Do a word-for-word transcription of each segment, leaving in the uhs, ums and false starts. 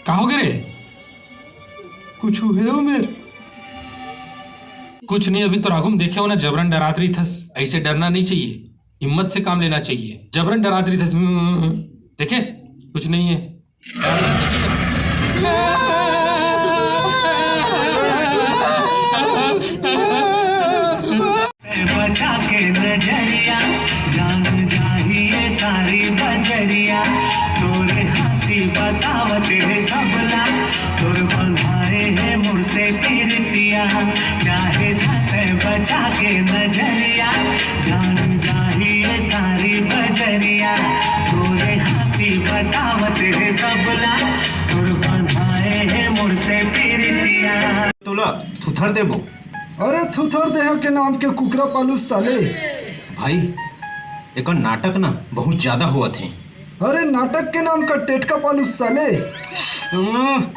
का हो गे रे? कुछ हुए हो मेर? कुछ नहीं, अभी तो राघुम देखे हो ना, जबरन डरात रही थस। ऐसे डरना नहीं चाहिए, हिम्मत से काम लेना चाहिए। जबरन डरात रही थस। देखे, कुछ नहीं है। बचा के नजरिया, जान जाही ये सारी बजरिया। तोरे हंसी बतावत है सबला, तोर बंधाए है मुड़ से पीरतिया। चाहे जाते बचा के नजरिया, जान जाही ये सारी बजरिया। तोरे हंसी बतावत है सबला, तोर बंधाए है मुड़ से पीरतिया। तोला थुथर देबो। अरे थुथर देह के नाम के कुकरा पालू साले। भाई, एकर नाटक ना बहुत ज्यादा होवत हे। अरे नाटक के नाम का टेटका पालू साले।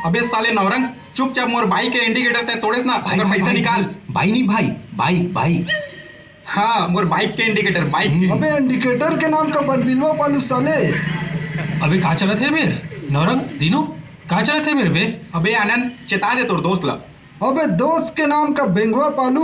अबे साले नौरंग, चुपचाप मोर बाइक के इंडिकेटर तैं तोड़ेस ना, भाई, अगर भाई, पैसा भाई, निकाल। भाई नहीं भाई, बाइक, बाइक। हाँ, मोर बाइक के इंडिकेटर, बाइक के। अबे इंडिकेटर के नाम का बनबिलवा पालू साले। अबे का चलत हे मेर नौरंग दीनू, का चलत हे मेर बे? अबे आनंद, चेता दे तोर दोस्त ला। अबे दोस्त के नाम का बेंगवा पालू।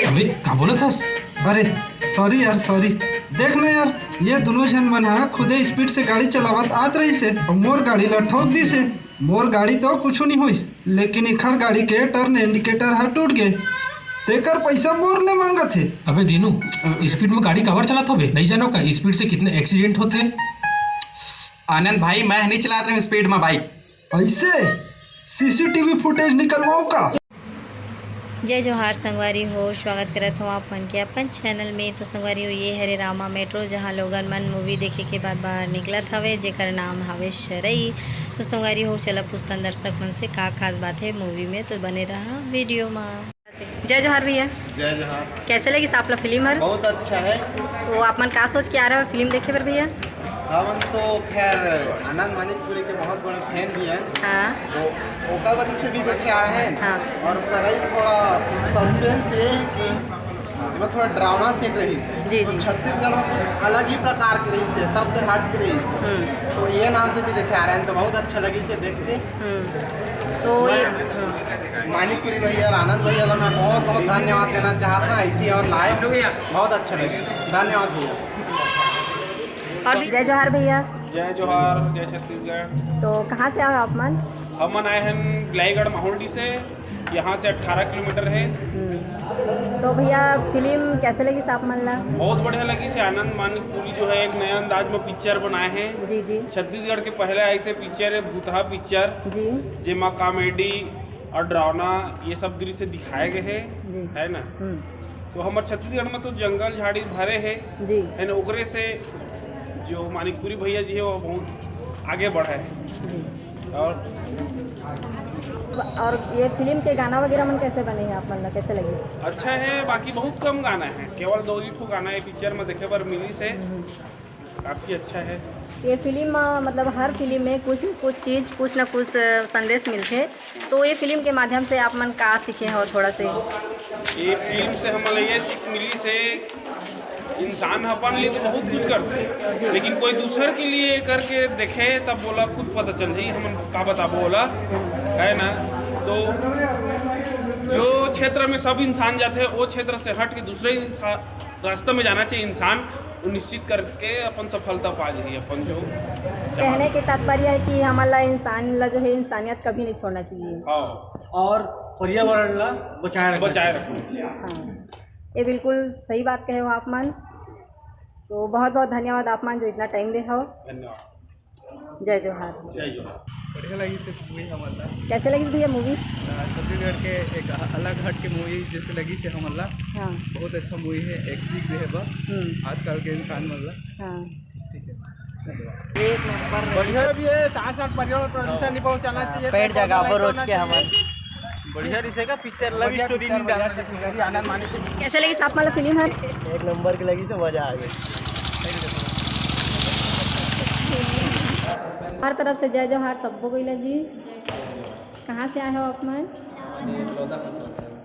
अबे का बोलत हस? अरे सॉरी यार, सॉरी। देख ना यार, ये दोनों झन मन हा खुदे स्पीड से गाड़ी चलावत आत रहिस हे अउ मोर गाड़ी ला ठोक दिस हे। मोर गाड़ी तो कुछु नहीं होइस, लेकिन इखर गाड़ी के टर्न इंडिकेटर हा टूट गे, तेकर पैसा मोर ले मांगत हे। अबे दीनू, स्पीड में गाड़ी काबर चलात हो बे? नहीं जानो का स्पीड से कितने एक्सीडेंट होते? आनंद भाई, मैं नहीं चलात रहे हूँ स्पीड में बाइक। ऐसे सीसीटीवी फुटेज निकलवाओ का? जय जोहार संगवारी हो, स्वागत करत हूँ आप मन के अपन चैनल में। तो संगवारी हो, ये हरे रामा मेट्रो, जहाँ लोगन मन मूवी देखे के बाद बाहर निकलत हवे, जेकर नाम हवे शरई। तो संगवारी हो, चला पूछतन दर्शक मन से का खास बात है मूवी में, तो बने रहा वीडियो में। जय जोहार भैया। जय जोहार। कैसे लगिस आप ला फिल्म हर? बहुत अच्छा है। तो आप मन का सोच के आ रहे हो फिल्म देखे बर भैया? हमन तो खैर आनंद मानिकपुरी के बहुत बड़े फैन भी हैं। हाँ। तो ओकर वजह से भी देखे आ रहे हैं। हाँ। और शरई थोड़ा सस्पेंस ये है कि मतलब थोड़ा डरावना सीन रही। जी, तो जी। छत्तीसगढ़ में कुछ अलग ही प्रकार के रही से, सबसे हट के रही से। हम्म। तो ये नाम से भी देखे आ रहे हैं, तो बहुत अच्छा लगी से देख के। हम्म। तो ये, मैं हम्म। मानिकपुरी भैया और आनंद भैया का मैं बहुत बहुत धन्यवाद देना चाहता हूँ। ऐसी और लाइव बहुत अच्छा लगे। धन्यवाद भैया। और भी जय जोहार भैया। जय जोहार, जय छत्तीसगढ़। तो कहाँ से आए हो आप मन? हमन आए हैं ग्लाईगढ़ माहुलडी से, यहाँ से अठारह किलोमीटर है। हम्म। तो भैया फिल्म कैसे लगिस आप मन ला? बहुत बढ़िया लगिस। आनंद मानिकपुरी जो है एक नया अंदाज में पिक्चर बनाए हैं। जी, जी। छत्तीसगढ़ के पहले ऐसे पिक्चर है भूतहा पिक्चर, जी। जेमा कॉमेडी और डरावना ये सब दृश्य दिखाए गए हैं, जी। है ना? हम्म। तो हमर छत्तीसगढ़ में तो जंगल झाड़ी भरे है, जी। है ना, ओकरे से जो मानिकपुरी भैया जी है वो बहुत आगे बढ़े है। जी। और और ये फिल्म के गाना वगैरह मन कैसे बने हैं आप मन ला, कैसे लगे? अच्छा है, बाकी बहुत कम गाना है, केवल दो ही ठो गाना है पिक्चर में देखे बर मिलिस हे। हम्म। काफ़ी अच्छा है। ये फिल्म, अ, मतलब हर फिल्म में कुछ न कुछ चीज़, कुछ न कुछ, अ, संदेश मिलथे। तो ये फिल्म के माध्यम से आप मन का सीखे हो थोड़ा से? ये फिल्म से हमन ला ये सीख मिलिस हे, इंसान अपन लिए तो बहुत कुछ करथे, लेकिन कोई दूसर के लिए करके देखे तब ओला खुद पता चल जाही हमन का बताबो ओला, है ना? तो जो क्षेत्र में सब इंसान जाथे वो क्षेत्र से हट के दूसरे इंसा-, रास्ता में जाना चाहिए इंसान, वो निश्चित करके अपन सफलता पा जाही अपन जो कहने के तात्पर्य है कि हमन ला इंसान ला जो है इंसानियत कभी नहीं छोड़ना चाहिए। हाँ। और पर्यावरण ला बचाए रखना बचाए चाहिए। रखना चाहिए। हाँ, ये बिल्कुल सही बात कहे हो आप मन। तो बहुत बहुत धन्यवाद आप मन जो इतना टाइम दे हो। धन्यवाद। जय जोहार। जय जोहार। बढ़िया लगिस हे मूवी हमन ला। कैसे लगिस भैया मूवी? अ, छत्तीसगढ़ के एक अ-, अलग हट के मूवी जैसे लगिस हे हमन ला। हाँ। बहुत अच्छा मूवी है, एक सीख दे हे बा हम्म। आजकल के इंसान मन ला। हाँ। ठीक है, धन्यवाद। एक नंबर। बढ़िया भी है, साथ साथ पर्यावरण प्रदूषण नहीं पहुंचाना चाहिए, पेड़ पेड़ पौधा जगाबो नहीं रोज के तोड़ना हमन। चाहिए। बढ़िया रिहिसे का पिक्चर, लव बढ़िया स्टोरी पिक्चर, नहीं बढ़िया डालना चाहिए। आनंद मानिक। कैसे लगिस आप मन ला फिल्म हर? एक नंबर के लगिस हे, मजा आ गे। हर तरफ से जय जोहार सबो कोई ला जी। कहाँ से आए हो आप मन?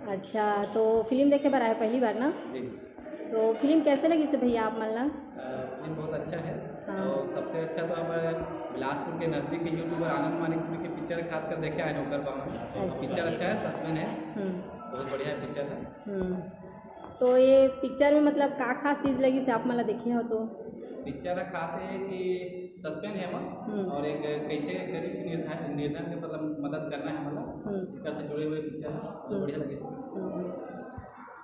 अच्छा, तो फिल्म देखे बर आए हो पहली बार ना? जी। तो फिल्म कैसे लगिस हे भैया आप मन ला? अ, फिल्म बहुत अच्छा है। हाँ। और सबसे अच्छा तो हमारे बिलासपुर के नजदीक के YouTuber आनंद मानिक के पिक्चर खासकर देखे आए हैं ओकर बारे में। तो अच्छा। पिक्चर अच्छा है, सस्पेंस है, हम्म। बहुत बढ़िया पिक्चर है। हम्म। तो ये पिक्चर में मतलब का खास चीज लगिस आप मन ला देखे हो तो? पिक्चर का खास ये है कि सस्पेंस है मन हम्म। और एक कैसे गरीब निर्धन निर्धन के मतलब मदद करना है मतलब हम्म। एकर से जुड़े हुए पिक्चर है, बहुत बढ़िया लगे। हम्म।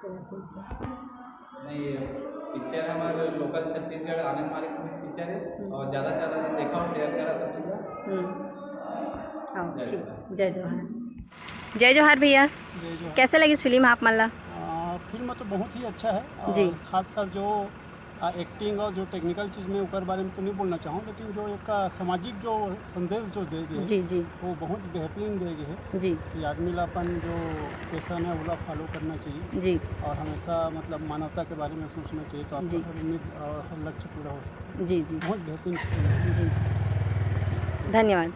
चलो ठीक है। नहीं, ये पिक्चर हमारे लोकल छत्तीसगढ़ आनंद मानिक पिक्चर है और ज़्यादा से ज़्यादा देखा और शेयर करा सब चीज़। हम्म। हाँ ठीक। जय जोहार। जय जोहार भैया। जय जोहार। कैसे लगिस फिल्म आप मन ला? आ, फिल्म तो बहुत ही अच्छा है और जी। खासकर जो एक्टिंग और जो टेक्निकल चीज़ में ओकर बारे में तो नहीं बोलना चाहूँ, लेकिन जो एक आ, सामाजिक जो संदेश जो दे गए जी जी वो बहुत बेहतरीन दे गए है जी। कि आदमी ला अपन जो पैशन है ओला फॉलो करना चाहिए जी और हमेशा मतलब मानवता के बारे में सोचना चाहिए, तो जी। आपका हर उम्मीद और हर लक्ष्य पूरा हो सकता है। जी जी बहुत बेहतरीन फिल्म है। जी जी। धन्यवाद।